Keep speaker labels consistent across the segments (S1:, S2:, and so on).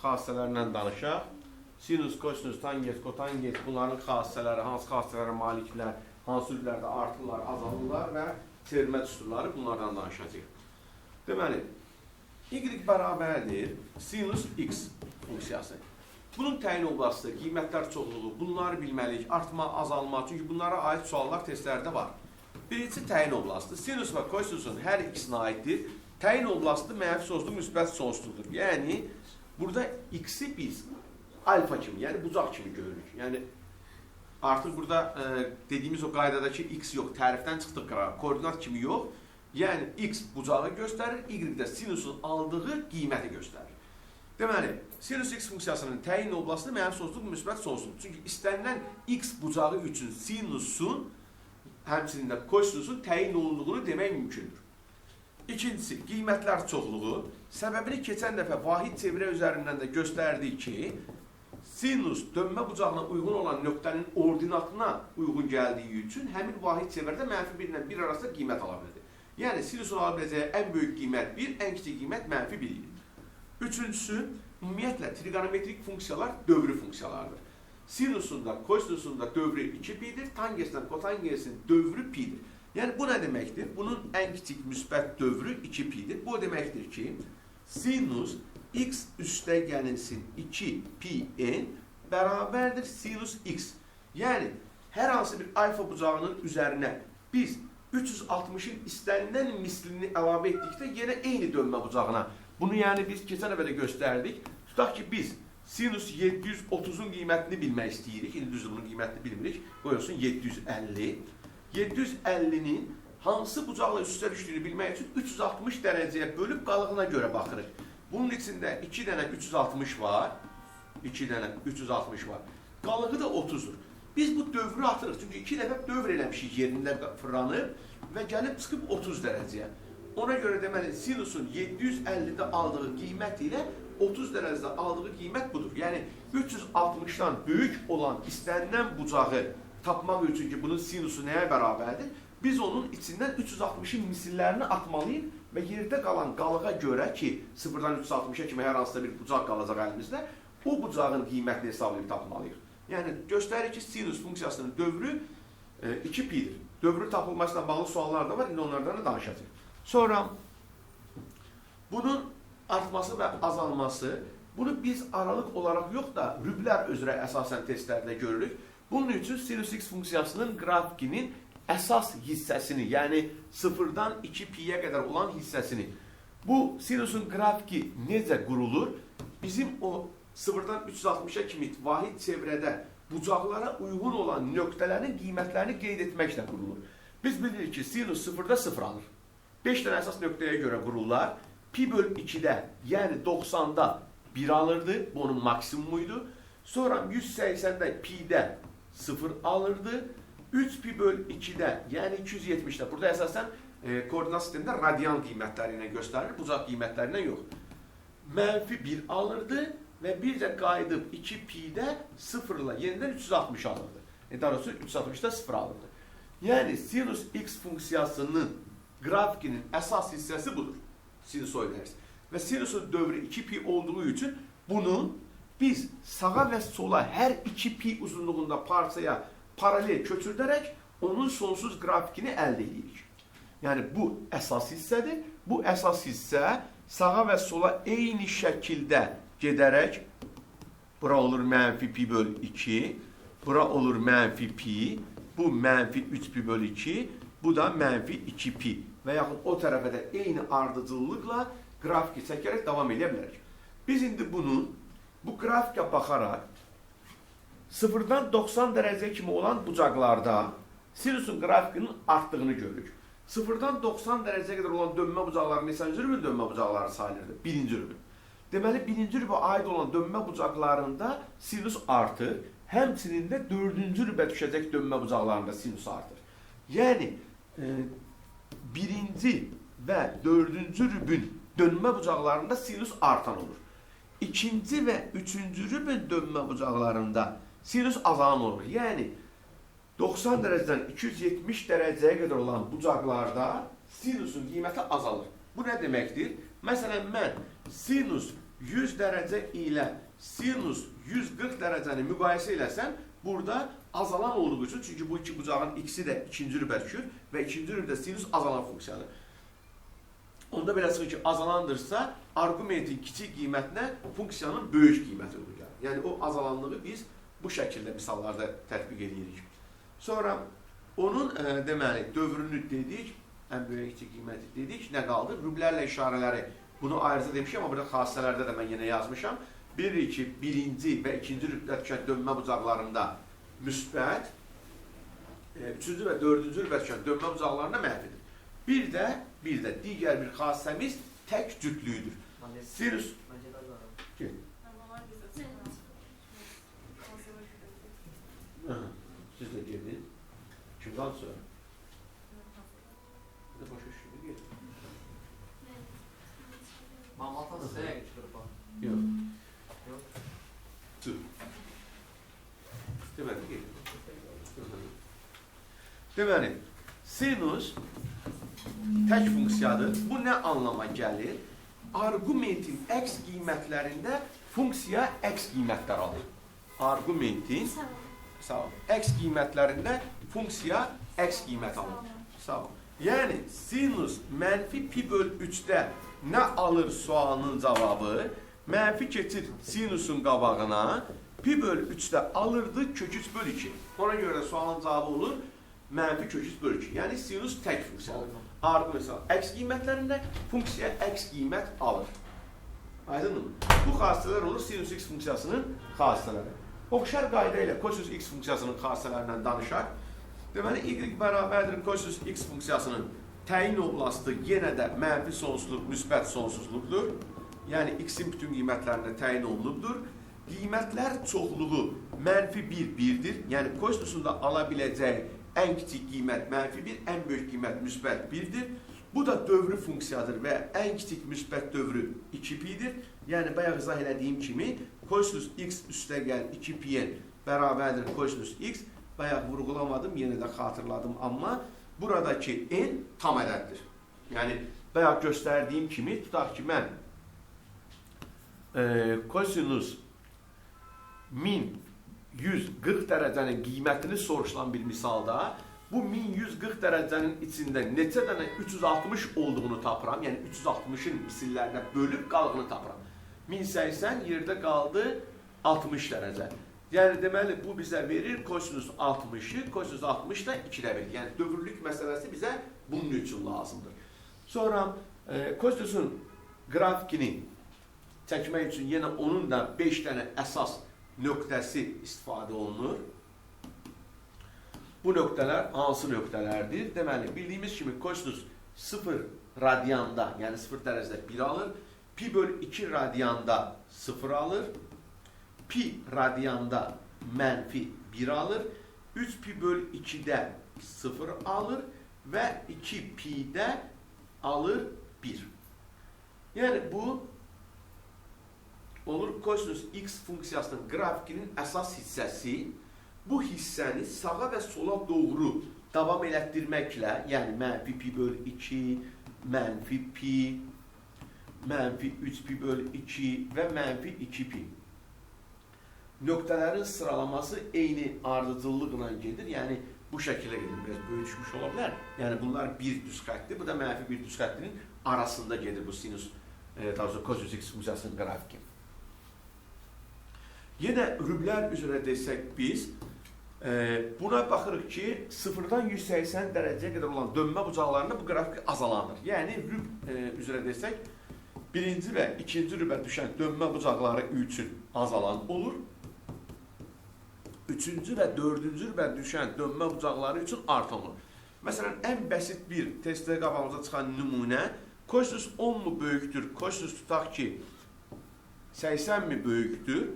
S1: xassələrindən danışaq. Sinus, kosinus, tangens, kotangens, bunların xassələri, hansı xassələrə maliklər, hansı rüblərdə artırlar, azalırlar və çevirmə düsturları, bunlardan danışacağıq. Deməli, y bərabərdir sinus x funksiyası. Bunun təyin oblastı, qiymətlər çoxluğu, bunları bilməliyik, artma, azalma, çünki bunlara aid suallar testlərdə var. Birincisi təyin oblastı. Sinus və kosinusun hər ikisinə aiddir. Təyin oblastı mənfi sonsuzluq, müsbət sonsuzluqdur. Yəni, burada x-i biz alfa kimi, yəni bucaq kimi görürük. Yəni, artıq burada dediyimiz o qaydadakı x yox, tərifdən çıxdıq qırağa, koordinat kimi yox. Yəni, x bucağı göstərir, y də sinusun aldığı qiyməti göstərir. Deməli, sinus x funksiyasının təyin oblastı mənfi sonsuzluq, müsbət sonsuzluq. Çünki istənilən x bucağı üçün sinusun, həmçinin də kosinusun təyin olunduğunu demək mümkündür. İkincisi, qiymətlər çoxluğu. Səbəbini keçən dəfə vahid çevirə üzərindən də göstərdik ki, sinus dönmə bucağına uyğun olan nöqtənin ordinatına uyğun gəldiyi üçün həmin vahid çevirədə mənfi 1 ilə 1 arasında qiymət ala bilirdi. Yəni, sinusun ala biləcəyi ən böyük qiymət 1, ən kiçik qiymət mənfi 1 idi. Üçüncüsü, ümumiyyətlə, trigonometrik funksiyalar dövrü funksiyalardır. Sinusun da, kosinusun da dövrü 2 pidir, tangeslə kotangensin dövrü pidir. Yəni, bu nə deməkdir? Bunun ən kiçik müsbət dövrü 2 pidir. Bu o deməkdir ki, sinus x üstə gəlinsin 2 pi n bərabərdir sinus x. Yəni, hər hansı bir alfa bucağının üzərinə biz 360-ın istənilən mislini əlavə etdikdə yenə eyni dönmə bucağına. Bunu yəni biz keçən əvvələ göstərdik. Tutaq ki, biz sinus 730-un qiymətini bilmək istəyirik. İndi düzdür, bunun qiymətini bilmirik. Qoyulsun 750. 750-nin hansı bucaqla üst-üstə düşdüyünü bilmək üçün 360 dərəcəyə bölüb qalığına görə baxırıq. Bunun içində 2 dənə 360 var. 2 dənə 360 var. Qalığı da 30-dur. Biz bu dövrü atırıq. Çünki 2 dəfə dövr eləmişik, yerində fırlanıb və gəlib çıxıb 30 dərəcəyə. Ona görə deməli, sinusun 750-də aldığı qiymət ilə 30 dərəcədə aldığı qiymət budur. Yəni, 360-dan böyük olan istənilən bucağı tapmaq üçün ki, bunun sinusu nəyə bərabərdir? Biz onun içindən 360-ın misillərini atmalıyıq və yerdə qalan qalığa görə ki, 0-dan 360-a kimi hər hansısa bir bucaq qalacaq əlimizdə, o bucağın qiymətini hesablayıb tapmalıyıq. Yəni, göstərir ki, sinus funksiyasının dövrü 2 pidir. Dövrün tapılmasıyla bağlı suallar da var, indi onlardan da danışacağıq. Sonra, bunun artması və azalması, bunu biz aralıq olaraq yox da rüblər üzrə əsasən testlərdə görürük. Bunun üçün sinus x funksiyasının qrafikinin əsas hissəsini, yəni 0-dan 2 piyə qədər olan hissəsini. Bu sinusun qrafiki necə qurulur? Bizim o 0-dan 360-a kimi vahid çevrədə bucaqlara uyğun olan nöqtələrin qiymətlərini qeyd etməklə qurulur. Biz bilirik ki, sinus 0-da 0 alır. 5 dənə əsas nöqtəyə görə qururlar. Pi böl 2-də, yəni 90-da 1 alırdı, bu onun maksimumuydu. Sonra 180-də pi-də 0 alırdı. 3 pi böl 2-də, yəni 270-də. Burada əsasən koordinat sistemində radian qiymətləri ilə göstərilir, bucaq qiymətləri ilə yox. Mənfi 1 alırdı və bir də qayıdıb 2 pi-də 0 ilə yenidən 360 alırdı. Daha doğrusu 360-da 0 alırdı. Yəni, sinus x funksiyasının qrafikinin əsas hissəsi budur. Sinusoid ərs. Və sinusun dövrü 2 pi olduğu üçün bunun biz sağa və sola hər 2 pi uzunluğunda parçaya paralel köçürdərək onun sonsuz qrafikini əldə edirik. Yəni, bu əsas hissədir. Bu əsas hissə sağa və sola eyni şəkildə gedərək bura olur mənfi pi böl 2, bura olur mənfi pi, bu mənfi 3 pi böl 2, bu da mənfi 2 pi. Və yaxud o tərəfə də eyni ardıcıllıqla qrafiki çəkərək davam edə bilərik. Biz indi bunun, bu qrafikə baxaraq 0-dan 90 dərəcə kimi olan bucaqlarda sinusun qrafikinin artdığını görürük. 0-dan 90 dərəcəyə qədər olan dönmə bucaqları neçənci rübün dönmə bucaqları sayılırdı? Birinci rübün. Deməli, birinci rübə aid olan dönmə bucaqlarında sinus artır. Həmçinin də dördüncü rübə düşəcək dönmə bucaqlarında sinus artır. Yəni, birinci və dördüncü rübün dönmə bucaqlarında sinus artan olur. İkinci və üçüncü rübün dönmə bucaqlarında sinus azalan olur. Yəni, 90 dərəcədən 270 dərəcəyə qədər olan bucaqlarda sinusun qiyməti azalır. Bu nə deməkdir? Məsələn, mən sinus 100 dərəcə ilə sinus 140 dərəcəni müqayisə eləsəm, burada azalan olduğu üçün, çünki bu iki bucağın ikisi də ikinci rübə düşür və ikinci rübdə sinus azalan funksiyadır. Onda belə çıxır ki, azalandırsa, arqumentin kiçik qiymətinə funksiyanın böyük qiyməti olur. Yəni, o azalanlığı biz bu şəkildə misallarda tətbiq edirik. Sonra onun deməli, dövrünü dedik, ən böyük kiçik qiyməti dedik, nə qaldı? Rüblərlə işarələri, bunu ayrıca demişəm, amma burada xassələrdə də mən yenə yazmışam. Bilirik ki, birinci və ikinci rübdə düşən dönmə bucaqlarında müsbət, üçüncü və dördüncü rübdə düşən dönmə bucaqlarında mənfidir. Bir də digər bir xassəmiz tək cütlüyüdür. Sinus... Get. Siz də gedin. Kim qaldı sonra? Bir də başa düşdü, gedin.
S2: Mamatan sizə yəqin ki, qrupa.
S1: Yox.
S2: Yox.
S1: Dur. Deməli, gedin. Deməli, sinus tək funksiyadır. Bu nə anlama gəlir? Arqumentin əks qiymətlərində funksiya əks qiymətlər alır. Arqumentin sağ ol. Əks qiymətlərində funksiya əks qiymət alır. Sağ ol. Yəni, sinus mənfi pi böl 3-də nə alır sualının cavabı? Mənfi keçir sinusun qabağına, pi böl 3-də alırdı kök 3 böl 2. Ona görə də sualın cavabı olur mənfi kök 3 böl 2. Yəni, sinus tək funksiyadır. Arqument əks qiymətlərində funksiya əks qiymət alır. Aydınmı? Bu xassələr olur sinus x funksiyasının xassələri. Oxşar qayda ilə kosinus x funksiyasının xassələrindən danışaq. Deməli, y bərabərdir kosinus x funksiyasının təyin oblastı yenə də mənfi sonsuzluq, müsbət sonsuzluqdur. Yəni, x-in bütün qiymətlərində təyin olunubdur. Qiymətlər çoxluğu mənfi 1, 1-dir. Yəni, kosinusun da ala biləcəyi ən kiçik qiymət mənfi 1, ən böyük qiymət müsbət 1-dir. Bu da dövrü funksiyadır və ən kiçik müsbət dövrü 2pi-dir. Yəni, bayaq izah elədiyim kimi, kosinus x üstə gəl 2pi-yə bərabərdir kosinus x. Bayaq vurğulamadım, yenə də xatırladım, amma buradakı n tam ədəddir. Yəni, bayaq göstərdiyim kimi, tutaq ki, mən kosinus 1140 dərəcənin qiymətini soruşulan bir misalda, bu 1140 dərəcənin içində neçə dənə 360 olduğunu tapıram, yəni 360-ın misillərinə bölüb qalığını tapıram. 1080 yerdə qaldı 60 dərəcə. Yəni, deməli, bu bizə verir kosinus 60-ı, kosinus 60 da 2-də 1. Yəni, dövrlük məsələsi bizə bunun üçün lazımdır. Sonra, kosinusun qrafikini çəkmək üçün yenə onun da 5 dənə əsas nöqtəsi istifadə olunur. Bu nöqtələr hansı nöqtələrdir? Deməli, bildiyimiz kimi kosinus 0 radianda, yəni 0 dərəcədə 1 alır, pi böl 2 radianda 0 alır, pi radianda mənfi 1 alır, 3 pi böl 2-də 0 alır və 2 pi-də alır 1. Yəni, bu olur kosinus x funksiyasının qrafikinin əsas hissəsi. Bu hissəni sağa və sola doğru davam elətdirməklə, yəni mənfi pi böl 2, mənfi pi, mənfi 3 pi böl 2 və mənfi 2 pi. Nöqtələrin sıralaması eyni ardıcıllıqla gedir, yəni bu şəkildə gedir, biraz böyük düşmüş ola bilər. Yəni bunlar bir düz xəttdir, bu da mənfi bir düz xəttinin arasında gedir bu sinus, daha doğrusu kosinus x funksiyasının qrafiki. Yenə rüblər üzrə desək biz, buna baxırıq ki, 0-dan 180 dərəcəyə qədər olan dönmə bucaqlarında bu qrafik azalanır. Yəni, rüb üzrə desək, birinci və ikinci rübə düşən dönmə bucaqları üçün azalan olur. Üçüncü və dördüncü rübə düşən dönmə bucaqları üçün artan olur. Məsələn, ən bəsit bir testdə qabağımıza çıxan nümunə, kosinus 10 mu böyükdür, kosinus tutaq ki, 80 mi böyükdür?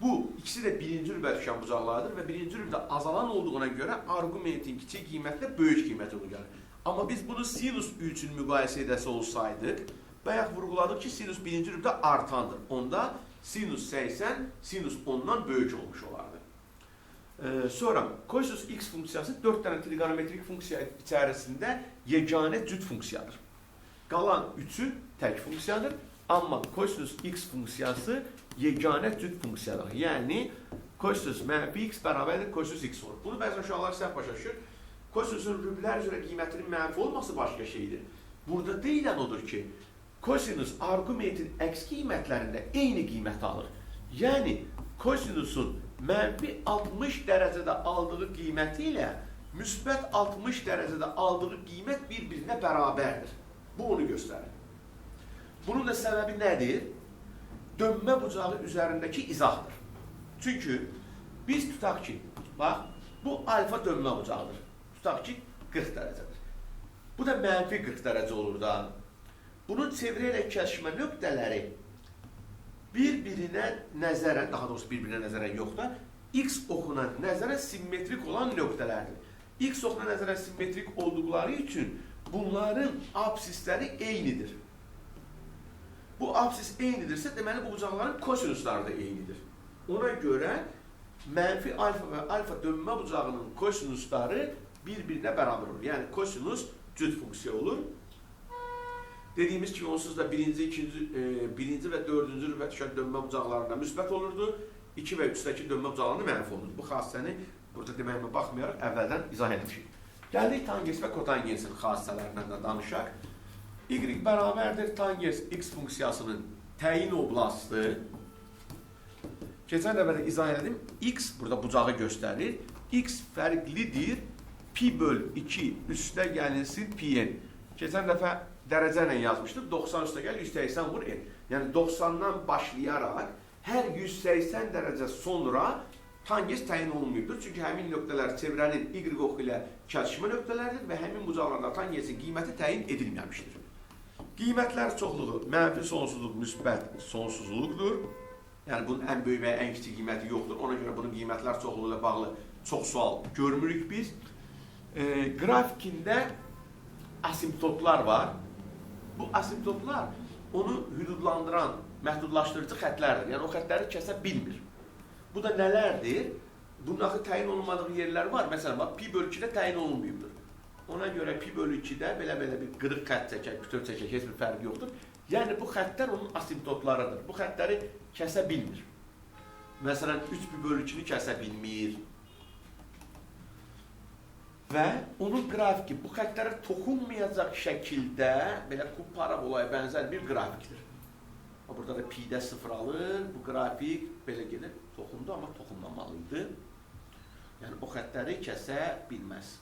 S1: Bu, ikisi də birinci rübə düşən bucaqlardır və birinci rübdə azalan olduğuna görə arqumentin kiçik qiymətlə böyük qiymət olur gəlir. Amma biz bunu sinus üçün müqayisə edəsi olsaydıq, bayaq vurğuladıq ki, sinus birinci rübdə artandır. Onda sinus 80, sinus 10-dan böyük olmuş olardı. Sonra, kosinus x funksiyası 4 dənə trigonometrik funksiya içərisində yeganə cüt funksiyadır. Qalan 3-ü tək funksiyadır. Amma kosinus x funksiyası yeganə cüt funksiyadır. Yəni, kosinus mənfi x bərabərdir kosinus x olur. Bunu bəzən uşaqlar səhv başa düşür. Kosinusun rüblər üzrə qiymətinin mənfi olması başqa şeydir. Burada deyilən odur ki, kosinus arqumentin əks qiymətlərində eyni qiyməti alır. Yəni, kosinusun mənfi 60 dərəcədə aldığı qiyməti ilə müsbət 60 dərəcədə aldığı qiymət bir-birinə bərabərdir. Bu onu göstərir. Bunun da səbəbi nədir? Dönmə bucağı üzərindəki izahdır. Çünki biz tutaq ki, bax, bu alfa dönmə bucağıdır. Tutaq ki, 40 dərəcədir. Bu da mənfi 40 dərəcə olur da. Bunun çevrə ilə kəsişmə nöqtələri bir-birinə nəzərən, daha doğrusu bir-birinə nəzərən yox da, x oxuna nəzərən simmetrik olan nöqtələrdir. X oxuna nəzərən simmetrik olduqları üçün bunların absisləri eynidir. Bu absis eynidirsə, deməli bu bucaqların kosinusları da eynidir. Ona görə mənfi alfa və alfa dönmə bucağının kosinusları bir-birinə bərabər olur. Yəni kosinus cüt funksiya olur. Dediyimiz kimi onsuz da birinci, ikinci, birinci və dördüncü rübə düşən dönmə bucaqlarında müsbət olurdu. 2 və 3-dəki dönmə bucaqlarında mənfi olurdu. Bu xassəni burada deməyimə baxmayaraq əvvəldən izah etmişik. Gəldik tangens və kotangensin xassələrindən də danışaq. Y bərabərdir tangens x funksiyasının təyin oblastı. Keçən dəfə də izah elədim. X burada bucağı göstərir. X fərqlidir. Pi böl 2 üstə gəlinsin pi n. Keçən dəfə dərəcə ilə yazmışdıq. 90 üstə gəl 180 vur n. Yəni 90-dan başlayaraq hər 180 dərəcə sonra tangens təyin olunmayıbdır. Çünki həmin nöqtələr çevrənin y oxu ilə kəsişmə nöqtələridir və həmin bucaqlarda tangensin qiyməti təyin edilməmişdir. Qiymətlər çoxluğu mənfi sonsuzluq, müsbət sonsuzluqdur. Yəni bunun ən böyük və ən kiçik qiyməti yoxdur. Ona görə bunun qiymətlər çoxluğu ilə bağlı çox sual görmürük biz. Qrafikində asimptotlar var. Bu asimptotlar onu hüdudlandıran, məhdudlaşdırıcı xətlərdir. Yəni o xətləri kəsə bilmir. Bu da nələrdir? Bunun axı təyin olunmadığı yerlər var. Məsələn, bax, pi bölü 2-də təyin olunmayıbdır. Ona görə pi bölü 2-də belə-belə bir qırıq xətt çəkək, bütöv çəkək, heç bir fərqi yoxdur. Yəni, bu xəttlər onun asimptotlarıdır. Bu xəttləri kəsə bilmir. Məsələn, 3 pi bölü 2-ni kəsə bilmir. Və onun qrafiki bu xəttlərə toxunmayacaq şəkildə belə kub parabolaya bənzər bir qrafikdir. Burada da pi-də 0 alır, bu qrafik belə gedir. Toxundu, amma toxunmamalıydı. Yəni, o xəttləri kəsə bilməz.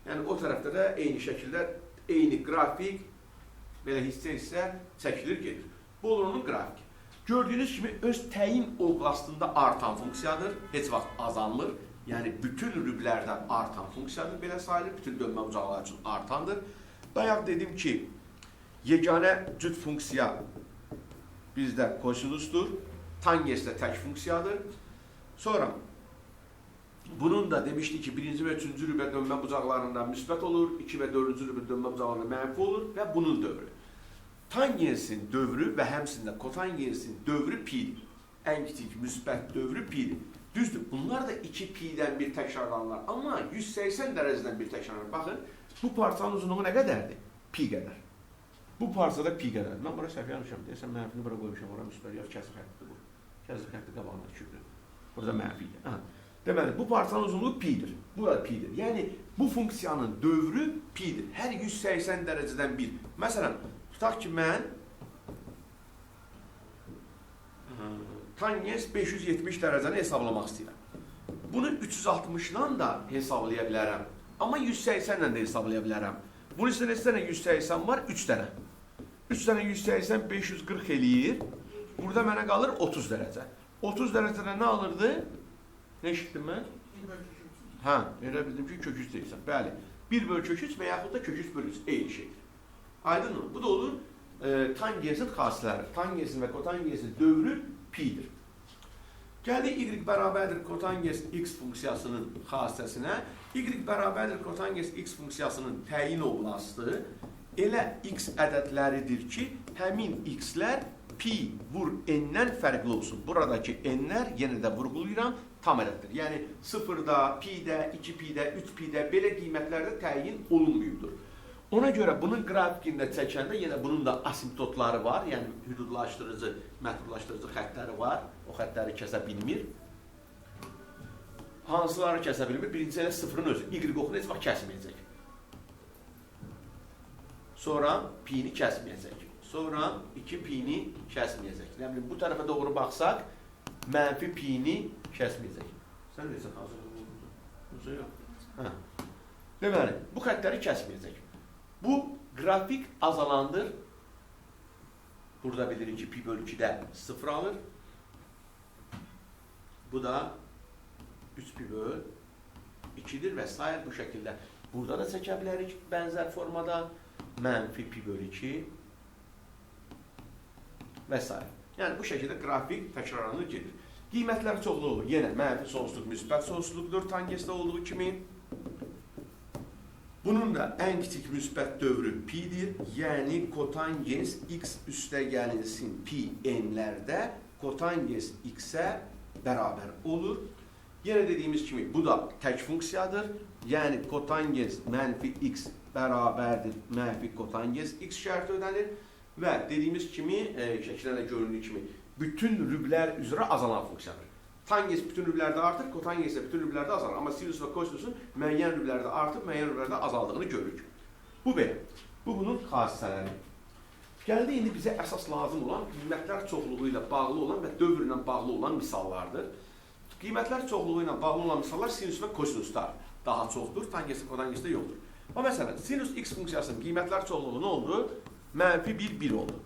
S1: Yəni, o tərəfdə də eyni şəkildə, eyni qrafik belə hissə-hissə çəkilir, gedir. Bu olur onun qrafiki. Gördüyünüz kimi, öz təyin oblastında artan funksiyadır. Heç vaxt azalmır. Yəni, bütün rüblərdən artan funksiyadır, belə sayılır. Bütün dönmə bucaqları üçün artandır. Bayaq dedim ki, yeganə cüt funksiya bizdə kosinusdur. Tangens də tək funksiyadır. Sonra, bunun da demişdik ki, birinci və üçüncü rübə dönmə bucaqlarında müsbət olur, 2 və dördüncü rübə dönmə bucaqlarında mənfi olur və bunun dövrü. Tangensin dövrü və həmçinin də kotangensin dövrü pi'dir. Ən kiçik müsbət dövrü pi'dir. Düzdür, bunlar da 2 pi'dən bir təkrarlanırlar, amma 180 dərəcədən bir təkrarlanır. Baxın, bu parçanın uzunluğu nə qədərdir? Pi qədər. Bu parçada pi qədərdir. Mən bura səhv yazmışam, deyəsən mənfini bura qoymuşam, ora müsbət, yox, kəsir xəttidir bu. Kəsir xətti qabağına düşübdür. Burada mənfi idi. Aha. Deməli, bu parçanın uzunluğu pi'dir. Bu da pi'dir. Yəni, bu funksiyanın dövrü pi'dir. Hər 180 dərəcədən bir. Məsələn, tutaq ki, mən tangens 570 dərəcəni hesablamaq istəyirəm. Bunu 360-dan da hesablaya bilərəm. Amma 180-lə də hesablaya bilərəm. Bunun üstünə neçə dənə 180 var? 3 dənə. 3 dənə 180, 540 eləyir. Burada mənə qalır 30 dərəcə. 30 dərəcədə nə alırdı? Nə eşitdim mən? Hə, elə bildim ki, kök 3 deyirsən. Bəli, 1 bölü kök 3 və yaxud da kök 3 bölü 3 eyni şeydir. Aydın mı? Bu da olur tangensin xassələri. Tangensin və kotangensin dövrü pi'dir. Gəldik y bərabərdir kotangens x funksiyasının xassəsinə. Y bərabərdir kotangens x funksiyasının təyin oblastı elə x ədədləridir ki, həmin x-lər pi vur n-dən fərqli olsun. Buradakı n-lər, yenə də vurğulayıram, tam ədəddir. Yəni 0-da, pi-də, 2 pi-də, 3 pi-də belə qiymətlərdə təyin olunmayıbdır. Ona görə bunun qrafikində çəkəndə yenə bunun da asimptotları var, yəni hüdudlaşdırıcı, məhdudlaşdırıcı xəttləri var. O xəttləri kəsə bilmir. Hansıları kəsə bilmir? Birincisi elə sıfırın özü. Y oxunu heç vaxt kəsməyəcək. Sonra pi-ni kəsməyəcək. Sonra 2 pi-ni kəsməyəcək. Nə bilim, bu tərəfə doğru baxsaq, mənfi pi-ni kəsməyəcək. Sən necə hazır olurdun? Yox. Hə. Deməli, bu xəttləri kəsməyəcək. Bu qrafik azalandır. Burada bilirik ki, pi bölü 2-də 0 alır. Bu da 3 pi bölü 2-dir və s. Bu şəkildə. Burada da çəkə bilərik bənzər formada. Mənfi pi bölü 2 və s. Yəni, bu şəkildə qrafik təkrarlanır gedir. Qiymətlər çoxluğu yenə mənfi sonsuzluq, müsbət sonsuzluqdur tangesdə olduğu kimi. Bunun da ən kiçik müsbət dövrü pi-dir. Yəni, kotangens x üstə gəlinsin pi n-lərdə kotangens x-ə bərabər olur. Yenə dediyimiz kimi, bu da tək funksiyadır. Yəni, kotangens mənfi x bərabərdir mənfi kotangens x şərti ödənir. Və dediyimiz kimi, şəkildə də göründüyü kimi, bütün rüblər üzrə azalan funksiyadır. Tangens bütün rüblərdə artır, kotangens də bütün rüblərdə azalır. Amma sinus və kosinusun müəyyən rüblərdə artıb, müəyyən rüblərdə azaldığını görürük. Bu belə. Bu bunun xassələri. Gəldi indi bizə əsas lazım olan qiymətlər çoxluğu ilə bağlı olan və dövrlə bağlı olan misallardır. Qiymətlər çoxluğu ilə bağlı olan misallar sinus və kosinuslar daha çoxdur, tangens və kotangensdə yoxdur. Amma məsələn, sinus x funksiyasının qiymətlər çoxluğu nə oldu? Mənfi 1, 1 oldu.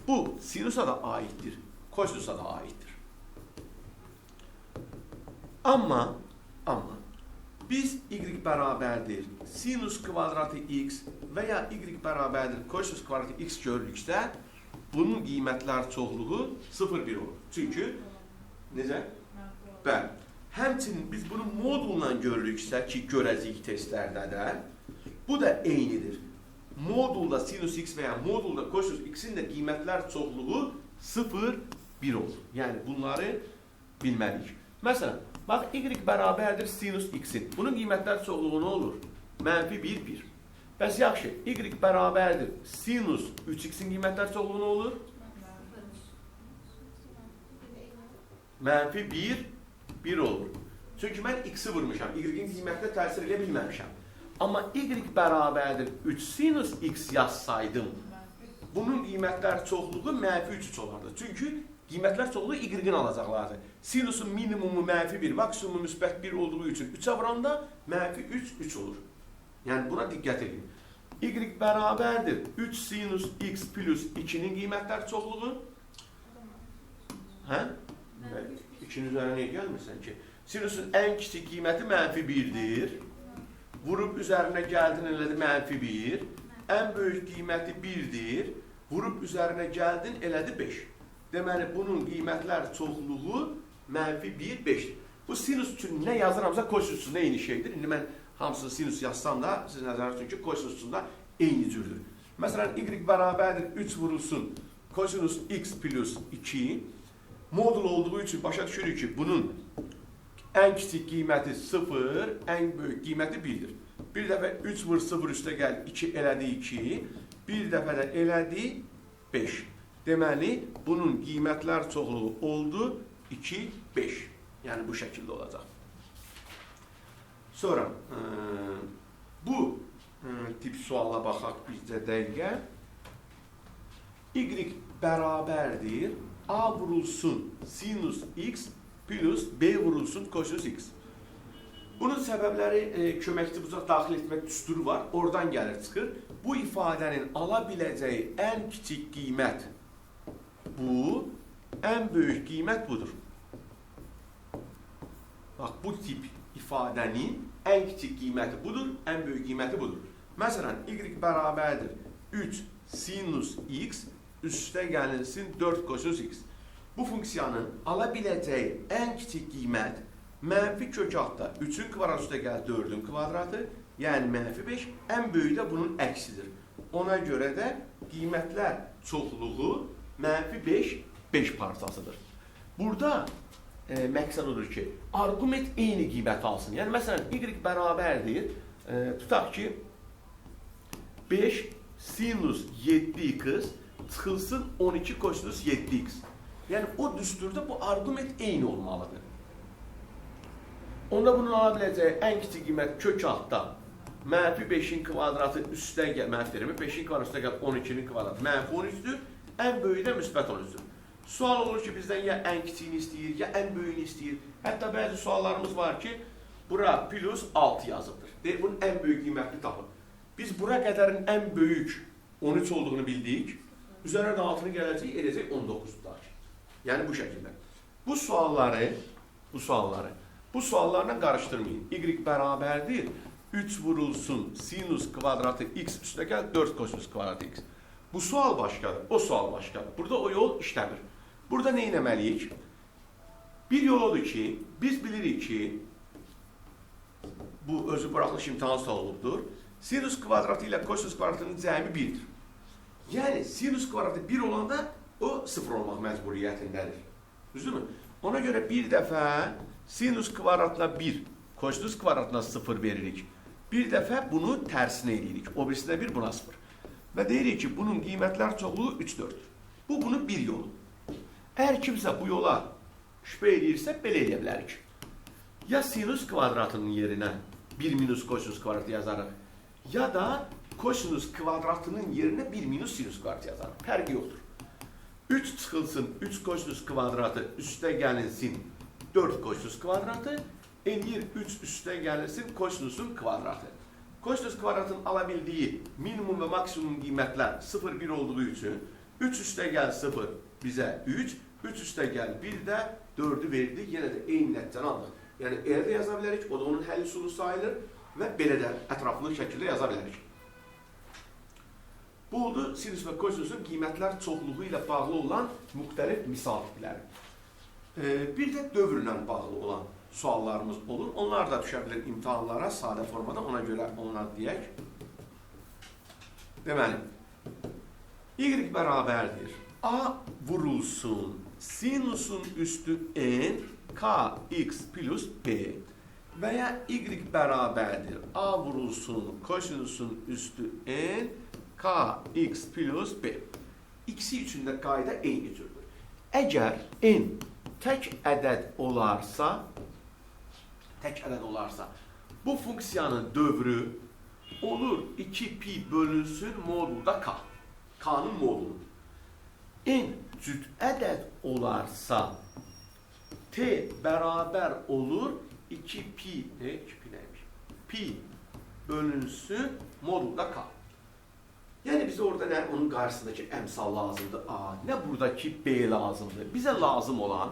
S1: Bu sinusa da aiddir, kosinusa da aiddir. Amma biz y bərabərdir sinus kvadratı x və ya y bərabərdir kosinus kvadratı x görürüksə, bunun qiymətlər çoxluğu 0,1 olur. Çünki, necə? Bəli. Həmçinin biz bunu modulla görürüksə ki, görəcəyik testlərdə də, bu da eynidir. Modulda sinus x və ya modulda kosinus x-in də qiymətlər çoxluğu 0,1 olur. Yəni, bunları bilməliyik. Məsələn, bax, y bərabərdir sinus x-in. Bunun qiymətlər çoxluğu nə olur? Mənfi 1, 1. Bəs yaxşı, y bərabərdir sinus 3x-in qiymətlər çoxluğu nə olur? Mənfi 1, 1 olur. Çünki mən x-i vurmuşam, y-in qiymətinə təsir eləyə bilməmişəm. Amma y bərabərdir 3 sinus x yazsaydım, bunun qiymətlər çoxluğu mənfi 3, 3 olardı. Çünki qiymətlər çoxluğu y-in alacaqlardır. Sinusun minimumu mənfi 1, maksimumu müsbət 1 olduğu üçün 3-ə vuranda mənfi 3, 3 olur. Yəni, buna diqqət edin. Y bərabərdir 3 sinus x plus 2-nin qiymətlər çoxluğu. Hə? 2-nin üzərinə niyə gəlmirsən ki? Sinusun ən kiçik qiyməti mənfi 1-dir. Vurub üzərinə gəldin, elədi mənfi 1. Ən böyük qiyməti 1-dir. Vurub üzərinə gəldin, elədi 5. Deməli, bunun qiymətlər çoxluğu mənfi 1, 5-dir. Bu sinus üçün nə yazıramsa, kosinus üçün də eyni şeydir. İndi mən hamısını sinus yazsam da, siz nəzərə tutun ki, kosinus üçün də eyni cürdür. Məsələn, y bərabərdir 3 vurulsun kosinus x plus 2. Modul olduğu üçün başa düşürük ki, bunun ən kiçik qiyməti 0, ən böyük qiyməti 1-dir. Bir dəfə 3 vur 0 üstə gəl 2 elədi 2, bir dəfə də elədi 5. Deməli, bunun qiymətlər çoxluğu oldu 2, 5. Yəni, bu şəkildə olacaq. Sonra, bu tip suala baxaq bizcə dəqiqə. Y bərabərdir A vurulsun sinus x plus B vurulsun kosinus x. Bunun səbəbləri köməkçi bucaq daxil etmək düsturu var. Oradan gəlir, çıxır. Bu ifadənin ala biləcəyi ən kiçik qiymət bu, ən böyük qiymət budur. Bax, bu tip ifadənin ən kiçik qiyməti budur, ən böyük qiyməti budur. Məsələn, y bərabərdir 3 sinus x üstə gəlinsin 4 kosinus x. Bu funksiyanın ala biləcəyi ən kiçik qiymət mənfi kök altda 3-ün kvadratı üstə gəl 4-ün kvadratı, yəni mənfi 5, ən böyüyü də bunun əksidir. Ona görə də qiymətlər çoxluğu mənfi 5, 5 parçasıdır. Burada məqsəd odur ki, arqument eyni qiymət alsın. Yəni, məsələn, y bərabərdir, tutaq ki, 5 sinus 7x çıxılsın 12 kosinus 7x. Yəni o düsturda bu arqument eyni olmalıdır. Onda bunun ala biləcəyi ən kiçik qiymət kök altda mənfi 5-in kvadratı üstə gəl, mənfi deyirəm, 5-in kvadratı üstə gəl 12-nin kvadratı mənfi 13-dür, ən böyüyü də müsbət 13-dür. Sual olur ki, bizdən ya ən kiçiyini istəyir, ya ən böyüyünü istəyir. Hətta bəzi suallarımız var ki, bura plus 6 yazıbdır. Deyir, bunun ən böyük qiymətini tapın. Biz bura qədərin ən böyük 13 olduğunu bildik. Üzərinə də 6-nı gələcək, eləcək 19 tutar. Yəni bu şəkildə. Bu suallarla qarışdırmayın. Y bərabərdir 3 vurulsun sinus kvadratı x üstə gəl 4 kosinus kvadratı x. Bu sual başqadır, o sual başqadır. Burada o yol işləmir. Burada nə etməliyik? Bir yol odur ki, biz bilirik ki, bu özü buraxılış imtahan sualı olubdur. Sinus kvadratı ilə kosinus kvadratının cəmi 1-dir. Yəni sinus kvadratı 1 olanda o 0 olmaq məcburiyyətindədir. Düzdürmü? Ona görə bir dəfə sinus kvadratına 1, kosinus kvadratına 0 veririk. Bir dəfə bunu tərsinə eləyirik. O birisinə 1, buna 0. Və deyirik ki, bunun qiymətlər çoxluğu 3, 4-dür. Bu, bunun bir yolu. Əgər kimsə bu yola şübhə eləyirsə, belə eləyə bilərik. Ya sinus kvadratının yerinə 1 minus kosinus kvadratı yazarıq, ya da kosinus kvadratının yerinə 1 minus sinus kvadratı yazarıq. Fərqi yoxdur. 3 çıxılsın 3 kosinus kvadratı üstə gəlinsin 4 kosinus kvadratı, eləyir 3 üstə gəlinsin kosinusun kvadratı. Kosinus kvadratının ala bildiyi minimum və maksimum qiymətlər 0,1 olduğu üçün 3 üstə gəl 0 bizə 3, 3 üstə gəl 1 də 4-ü verdi, yenə də eyni nəticəni aldıq. Yəni elə də yaza bilərik, o da onun həll üsulu sayılır və belə də ətraflı şəkildə yaza bilərik. Bu oldu sinus və kosinusun qiymətlər çoxluğu ilə bağlı olan müxtəlif misal tipləri. Bir də dövrlə bağlı olan suallarımız olur. Onlar da düşə bilir imtahanlara sadə formada, ona görə onlar deyək. Deməli, y bərabərdir. A vurulsun sinusun üstü n k x plus b və ya y bərabərdir. A vurulsun kosinusun üstü n k x plus b. İkisi üçün də qayda eyni cürdür. Əgər n tək ədəd olarsa, bu funksiyanın dövrü olur 2pi bölünsün modulda k. K'nın modulu. N cüt ədəd olarsa t bərabər olur 2pi, 2pi neymiş? Pi bölünsün modulda k. Yəni bizə orada nə onun qarşısındakı əmsal lazımdır A, nə buradakı B lazımdır. Bizə lazım olan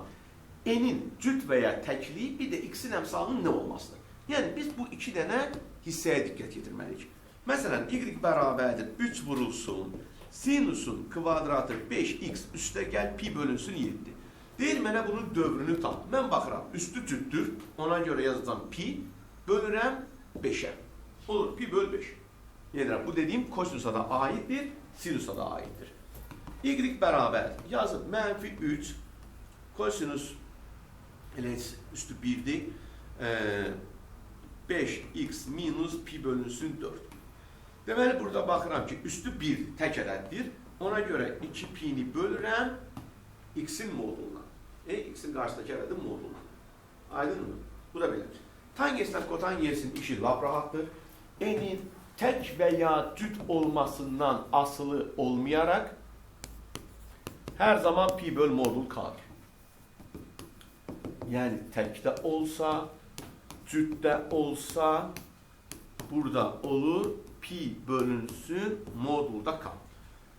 S1: N-in cüt və ya təkliyi, bir də X-in əmsalının nə olmasıdır. Yəni biz bu iki dənə hissəyə diqqət yetirməliyik. Məsələn, Y bərabərdir 3 vurulsun, sinusun kvadratı 5x üstə gəl pi bölünsün 7. Deyir mənə bunun dövrünü tap. Mən baxıram, üstü cütdür, ona görə yazacağam pi, bölürəm 5-ə. Olur, pi böl 5. Yenirəm, bu dediyim kosinusa da aiddir, sinusa da aiddir. Y bərabər yazıb mənfi 3, kosinus elə üstü 1-dir, 5x minus pi bölünsün 4. Deməli, burada baxıram ki, üstü 1 tək ədəddir. Ona görə 2 pi-ni bölürəm x-in moduluna. X-in qarşısındakı ədədin moduluna. Aydınmı? Bu da belə. Tangeslə kotangensin işi lap rahatdır. N-in tək və ya cüt olmasından asılı olmayaraq hər zaman pi böl modul k-dır. Yəni təkdə olsa, cütdə olsa, burada olur pi bölünsün modulda k.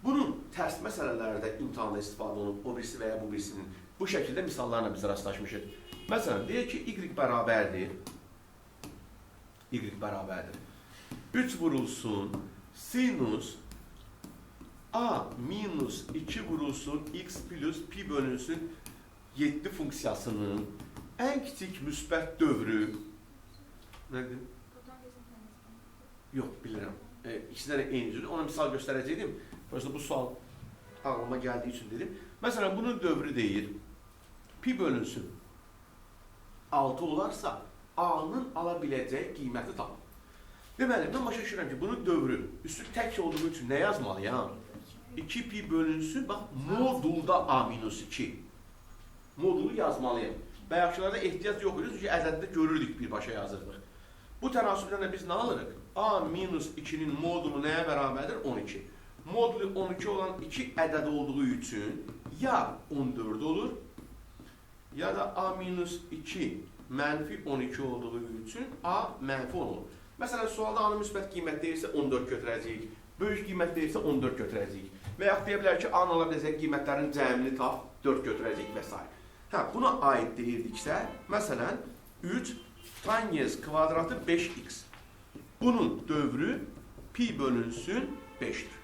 S1: Bunun tərs məsələlərdə imtahanda istifadə olunub, o birisi və ya bu birisinin. Bu şəkildə misallarla biz rastlaşmışıq. Məsələn, deyək ki, y bərabərdir. Y bərabərdir. 3 vurulsun sinus a minus 2 vurulsun x plus pi bölünsün 7 funksiyasının ən kiçik müsbət dövrü. Nə dedim? Yox, bilirəm. İkisindən də eyni cürdür. Ona misal göstərəcəkdim. Prosta bu sual ağlıma gəldiyi üçün dedim. Məsələn, bunun dövrü deyir, pi bölünsün 6 olarsa, A-nın ala biləcəyi qiyməti tapın. Deməli, mən başa düşürəm ki, bunun dövrü üstü tək olduğu üçün nə yazmalıyam? 2 pi bölünsün, bax, modulda A minus 2. Modulu yazmalıyam. Bayaqçılarda ehtiyac yox idi, çünki ədəddə görürdük, birbaşa yazırdıq. Bu tənasübdən də biz nə alırıq? A minus 2-nin modulu nəyə bərabərdir? 12. Modulu 12 olan 2 ədəd olduğu üçün ya 14 olur, ya da A minus 2 mənfi 12 olduğu üçün A mənfi 10 olur. Məsələn, sualda A-nın müsbət qiymət deyilsə 14 götürəcəyik, böyük qiymət deyilsə 14 götürəcəyik. Və yaxud deyə bilər ki, A-nın ala biləcək qiymətlərin cəmini tap, 4 götürəcəyik və s. Hə, buna aid deyirdiksə, məsələn, 3 tangens kvadratı 5x. Bunun dövrü pi bölünsün 5-dir.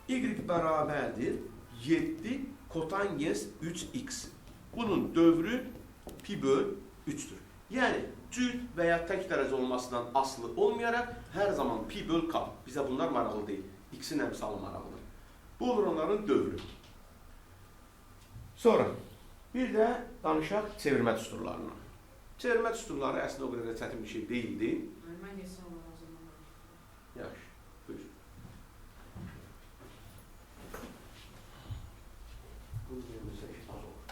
S1: Y bərabərdir 7 kotangens 3x. Bunun dövrü pi böl 3-dür. Yəni, cüt və ya tək dərəcə olmasından asılı olmayaraq hər zaman pi böl k. Bizə bunlar maraqlı deyil. X-in əmsalı maraqlıdır. Bu olur onların dövrü. Sonra bir də danışaq çevirmə düsturlarından. Çevirmə düsturları əslində o qədər də çətin bir şey deyildi.
S3: Mən geçsəm olar o zaman.
S1: Yaxşı, buyur. Bunu verməsək az olur.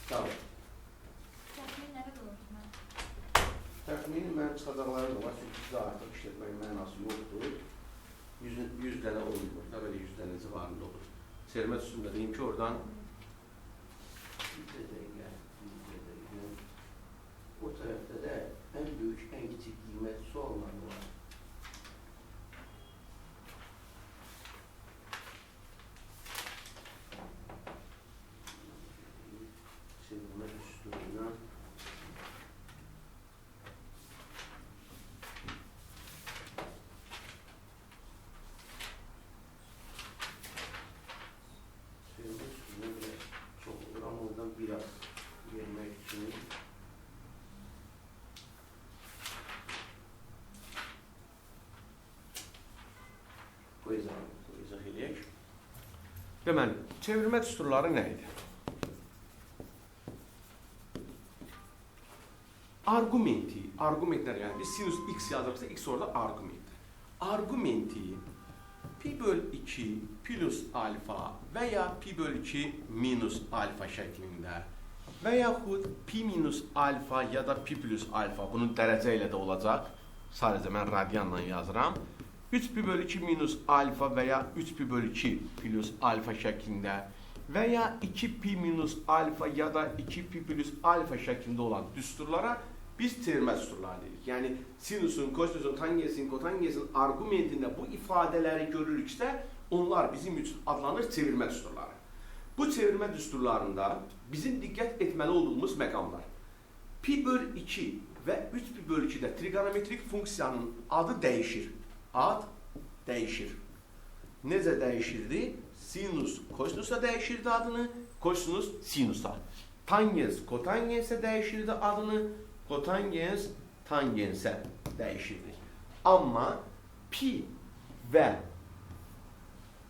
S1: Tamam.
S4: Təxmin nə qədər olur mən?
S1: Təxmin mənim çıxacaqlarım da var, çünki bizdə artıq işlətməyin mənası yoxdur. 100 dənə olmur, da belə 100 dənə civarında olur. Çevirmə düsturunda deyim ki, oradan
S5: Bir dəqiqə, bir dəqiqə. O tərəfdə də ən böyük, ən kiçik qiymət sualları var. Çevirmə düsturuna biraz çox olur, amma oradan biraz vermək üçün
S1: bu izah eləyək. Deməli, çevirmə düsturları nə idi? Argumenti, argumentlər, yəni biz sinus x yazırıqsa, x orada argumentdir. Argumenti pi böl 2 plus alfa və ya pi böl 2 minus alfa şəklində və yaxud pi minus alfa ya da pi plus alfa, bunun dərəcə ilə də olacaq, sadəcə mən radianla yazıram. 3 pi böl 2 minus alfa və ya 3 pi böl 2 plus alfa şəklində və ya 2 pi minus alfa ya da 2 pi plus alfa şəklində olan düsturlara biz çevirmə düsturları deyirik. Yəni, sinusun, kosinusun, tangensin, kotangensin argumentində bu ifadələri görürüksə, onlar bizim üçün adlanır çevirmə düsturları. Bu çevirmə düsturlarında bizim diqqət etməli olduğumuz məqamlar. Pi böl 2 və 3 pi böl 2-də trigonometrik funksiyanın adı dəyişir. Ad dəyişir. Necə dəyişirdi? Sinus kosinusa dəyişirdi adını, kosinus sinusa. Tangens kotangensə dəyişirdi adını, kotangens tangensə dəyişirdi. Amma pi və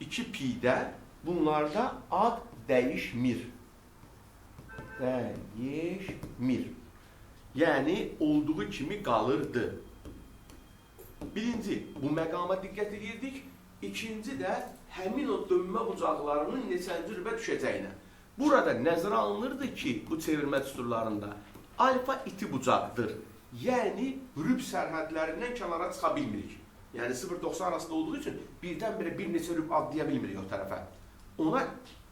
S1: 2 pi-də bunlarda ad dəyişmir. Dəyişmir. Yəni, olduğu kimi qalırdı. Birinci, bu məqama diqqət edirdik. İkinci də həmin o dönmə bucaqlarının neçənci rübə düşəcəyinə. Burada nəzərə alınırdı ki, bu çevirmə düsturlarında alfa iti bucaqdır. Yəni, rüb sərhədlərindən kənara çıxa bilmirik. Yəni, 0,90 arasında olduğu üçün birdən-birə bir neçə rüb adlaya bilmirik o tərəfə. Ona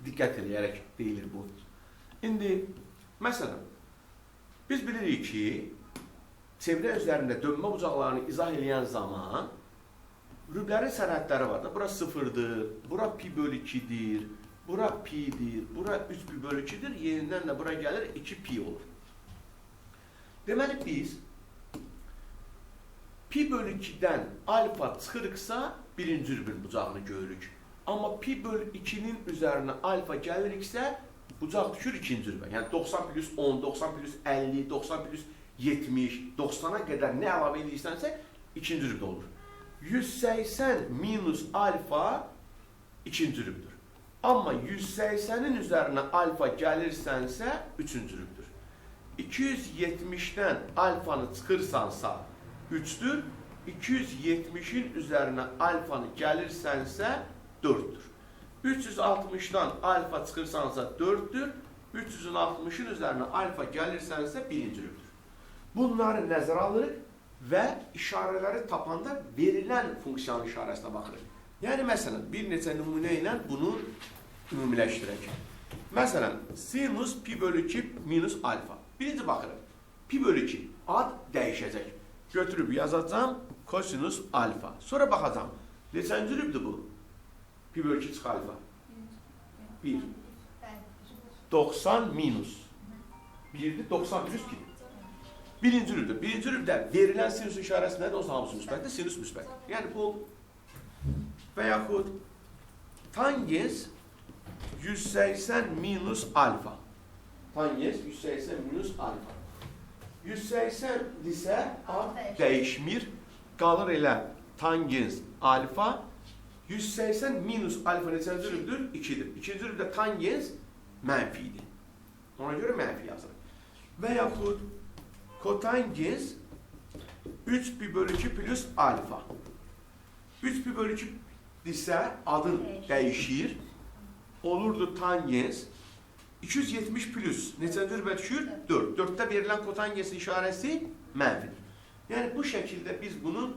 S1: diqqət eləyərək deyilir bu. İndi, məsələn, biz bilirik ki, çevrə üzərində dönmə bucaqlarını izah eləyən zaman rüblərin sərhədləri var da. Bura 0-dır, bura pi bölü 2-dir, bura pi-dir, bura 3 pi bölü 2-dir, yenidən də bura gəlir 2 pi olur. Deməli, biz pi bölü 2-dən alfa çıxırıqsa, birinci rübün bucağını görürük. Amma pi bölü 2-nin üzərinə alfa gəliriksə, bucaq düşür ikinci rübə. Yəni 90 plus 10, 90 plus 50, 90 plus 70, 90-a qədər nə əlavə edirsənsə, ikinci rübdə olur. 180 minus alfa ikinci rübdür. Amma 180-in üzərinə alfa gəlirsənsə, üçüncü rübdür. 270-dən alfanı çıxırsansa 3-dür. 270-in üzərinə alfanı gəlirsənsə 4-dür. 360-dan alfa çıxırsansa 4-dür. 360-ın üzərinə alfa gəlirsənsə birinci rübdür. Bunları nəzərə alırıq və işarələri tapanda verilən funksiyanın işarəsinə baxırıq. Yəni, məsələn, bir neçə nümunə ilə bunu ümumiləşdirək. Məsələn, sinus pi bölü 2 minus alfa. Birinci baxırıq. Pi bölü 2 ad dəyişəcək. Götürüb yazacağam kosinus alfa. Sonra baxacağam. Neçənci rübdür bu? Pi bölü 2 çıx alfa. 1. 90 minus. 1-dir, 90 plus 2-dir. Birinci rübdə. Birinci rübdə verilən sinus işarəsi nədir? Onsuz hamısı müsbətdir. Sinus müsbətdir. Yəni bu və yaxud tangens 180 minus alfa. Tangens 180 minus alfa. 180 isə ad dəyişmir. Qalır elə tangens alfa. 180 minus alfa neçənci rübdür? 2-dir. İkinci rübdə tangens mənfi idi. Ona görə mənfi yazırıq. Və yaxud kotangens 3 pi bölü 2 plus alfa. 3 pi bölü 2 isə adın dəyişir. Olurdu tangens 270 plus neçənci rübə düşür? 4. 4-də verilən kotangensin işarəsi mənfidir. Yəni bu şəkildə biz bunu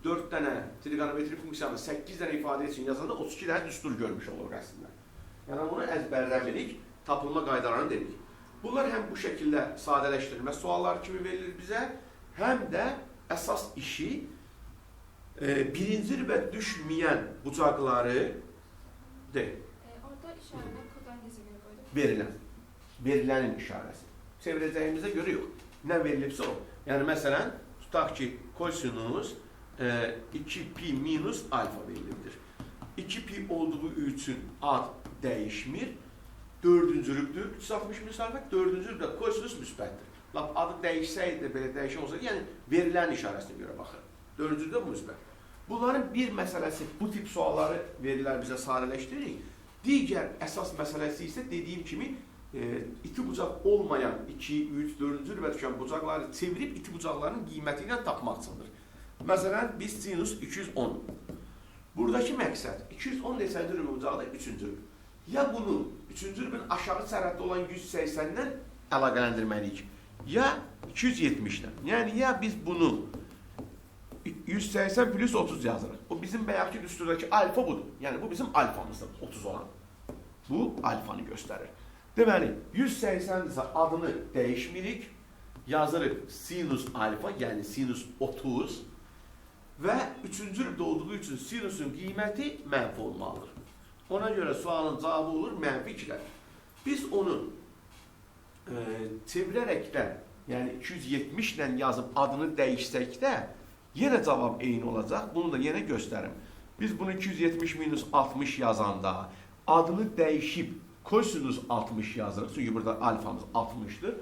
S1: 4 dənə trigonometri funksiyanı 8 dənə ifadə üçün yazanda 32 dənə düstur görmüş oluruq əslində. Yəni bunu əzbərləmirik, tapılma qaydalarını dedik. Bunlar həm bu şəkildə sadələşdirilmə sualları kimi verilir bizə, həm də əsas işi birinci rübə düşməyən bucaqları de.
S3: Orada işarəni kotangensə görə qoyduq.
S1: Verilən. Verilənin işarəsi. Çevirəcəyimizə görə yox. Nə verilibsə o. Yəni məsələn, tutaq ki, kosinus 2pi minus alfa verilibdir. 2pi olduğu üçün ad dəyişmir. Dördüncü rübdür. 360 minus alfa. Dördüncü rübdə kosinus müsbətdir. Lap adı dəyişsəydi də belə dəyişən olsaydı, yəni verilən işarəsinə görə baxır. Dördüncü rübdə müsbət. Bunların bir məsələsi, bu tip sualları verirlər bizə sadələşdiririk. Digər əsas məsələsi isə dediyim kimi iti bucaq olmayan 2, 3, 4-cü rübə düşən bucaqları çevirib iti bucaqların qiyməti ilə tapmaq üçündür. Məsələn, biz sinus 210. Buradakı məqsəd 210 neçənci rübə bucaqda 3-cü rübə. Ya bunu 3-cü rübün aşağı sərhəddə olan 180-dən əlaqələndirməliyik, ya 270-dən. Yəni, ya biz bunu 180 plus 30 yazırıq. O bizim bayaqki düsturdakı alfa budur. Yəni, bu bizim alfamızdır, 30 olan. Bu, alfanı göstərir. Deməli, 180-dirsə adını dəyişmirik. Yazırıq sinus alfa, yəni sinus 30 və 3-cü rübdə olduğu üçün sinusun qiyməti mənfi olmalıdır. Ona görə sualın cavabı olur mənfi 2-lər. Biz onu çevirərək də, yəni 270 ilə yazıb adını dəyişsək də, yenə cavab eyni olacaq. Bunu da yenə göstərim. Biz bunu 270 minus 60 yazanda adını dəyişib kosinus 60 yazırıq. Çünki burada alfamız 60-dır.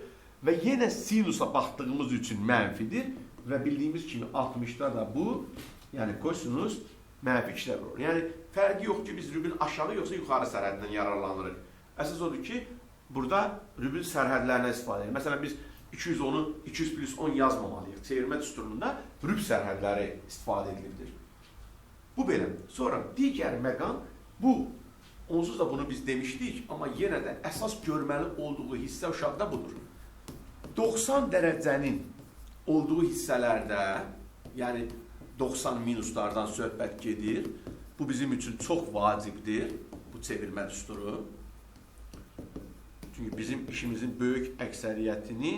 S1: Və yenə sinusa baxdığımız üçün mənfidir. Və bildiyimiz kimi 60-da da bu, yəni kosinus mənfi 2-lər olur. Yəni, fərqi yox ki, biz rübün aşağı yoxsa yuxarı sərhədindən yararlanırıq. Əsas odur ki, burada rübün sərhədlərindən istifadə edirik. Məsələn, biz 210-u 200 plus 10 yazmamalıyıq. Çevirmə düsturunda rüb sərhədləri istifadə edilibdir. Bu belə. Sonra digər məqam bu. Onsuz da bunu biz demişdik, amma yenə də əsas görməli olduğu hissə uşaqda budur. 90 dərəcənin olduğu hissələrdə, yəni 90 minuslardan söhbət gedir. Bu bizim üçün çox vacibdir, bu çevirmə düsturu. Çünki bizim işimizin böyük əksəriyyətini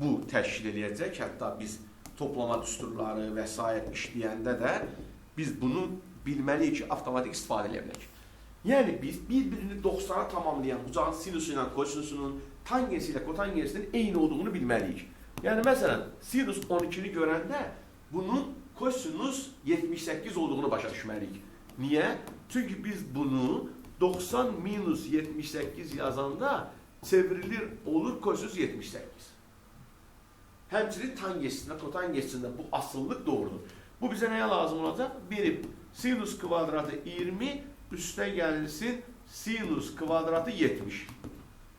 S1: bu təşkil eləyəcək. Hətta biz toplama düsturları və s. işləyəndə də biz bunu bilməliyik ki, avtomatik istifadə edə bilək. Yəni biz bir-birini 90-a tamamlayan bucağın sinusu ilə kosinusunun, tangensi ilə kotangensinin eyni olduğunu bilməliyik. Yəni məsələn, sinus 12-ni görəndə bunun kosinus 78 olduğunu başa düşməliyik. Niyə? Çünki biz bunu 90 minus 78 yazanda çevrilir olur kosinus 78. Həmçinin tangensində, kotangensində bu asıllıq doğrudur. Bu bizə nəyə lazım olacaq? Verib sinus kvadratı 20 üstə gəlsin sinus kvadratı 70.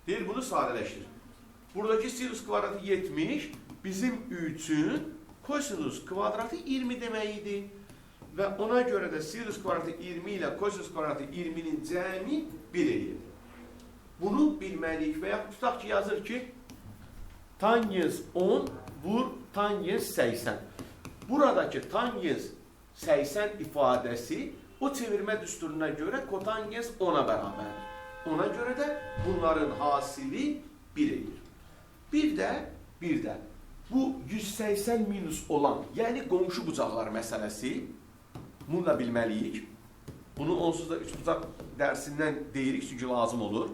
S1: Deyir, bunu sadələşdir. Buradakı sinus kvadratı 70 bizim üçün kosinus kvadratı 20 demək idi. Və ona görə də sinus kvadratı 20 ilə kosinus kvadratı 20-nin cəmi 1 eləyir. Bunu bilməliyik və yaxud tutaq ki, yazır ki, tangens 10 vur tangens 80. Buradakı tangens 80 ifadəsi o çevirmə düsturuna görə kotangens 10-a bərabərdir. Ona görə də bunların hasili 1 edir. Bir də bu 180 minus olan, yəni qonşu bucaqlar məsələsi, bunu da bilməliyik. Bunu onsuz da üçbucaq dərsindən deyirik, çünki lazım olur.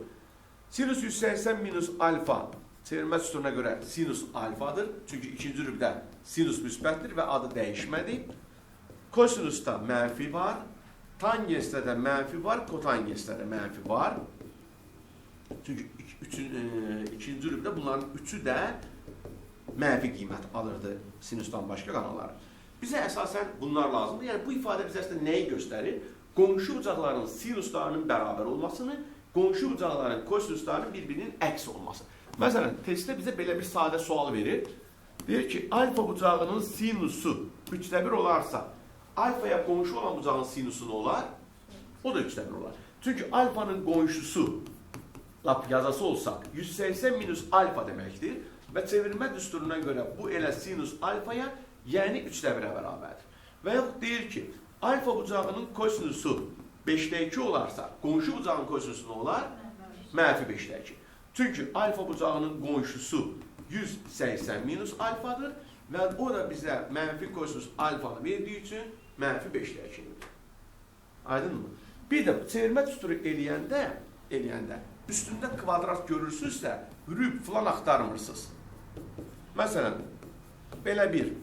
S1: Sinus 180 minus alfa çevirmə düsturuna görə sinus alfadır. Çünki ikinci rübdə sinus müsbətdir və adı dəyişmədi. Kosinusda mənfi var, tangensdə də mənfi var, kotangensdə də mənfi var. Çünki ikinci rübdə bunların üçü də mənfi qiymət alırdı sinusdan başqa qalanları. Bizə əsasən bunlar lazımdır. Yəni bu ifadə bizə əslində nəyi göstərir? Qonşu bucaqların sinuslarının bərabər olmasını, qonşu bucaqların kosinuslarının bir-birinin əks olması. Məsələn, testdə bizə belə bir sadə sual verir. Deyir ki, alfa bucağının sinusu 3'də 1 olarsa, alfaya qonşu olan bucağın sinusu nə olar? O da 3'də 1 olar. Çünki alfanın qonşusu, lap yazası olsaq, 180 minus alfa deməkdir və çevirmə düsturuna görə bu elə sinus alfaya, yəni 3'də 1-ə bərabərdir. Və yaxud deyir ki, alfa bucağının kosinusu 5'də 2 olarsa, qonşu bucağın kosinusu nə olar? Mənfi 5'də 2. Çünki alfa bucağının qonşusu 180 minus alfadır və o da bizə mənfi kosinus alfanı verdiyi üçün mənfi 5'də 2-dir. Aydınmı? Bir də çevirmə düsturu eləyəndə üstündə kvadrat görürsünüzsə, rüb filan axtarmırsınız. Məsələn, belə bir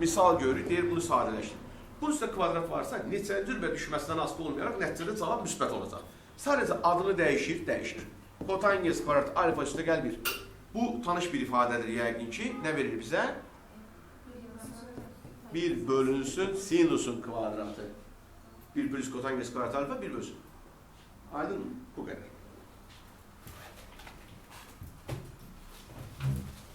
S1: misal görürük, deyir bunu sadələşdir. Bunun üstündə kvadrat varsa, neçənci rübə düşməsindən asılı olmayaraq nəticədə cavab müsbət olacaq. Sadəcə adını dəyişir. Kotangens kvadrat alfa üstə gəl 1. Bu tanış bir ifadədir yəqin ki. Nə verir bizə? 1 bölünsün sinusun kvadratı. 1 bölünsün kotangens kvadrat alfa 1 bölünsün. Aydın mı? Bu qədər.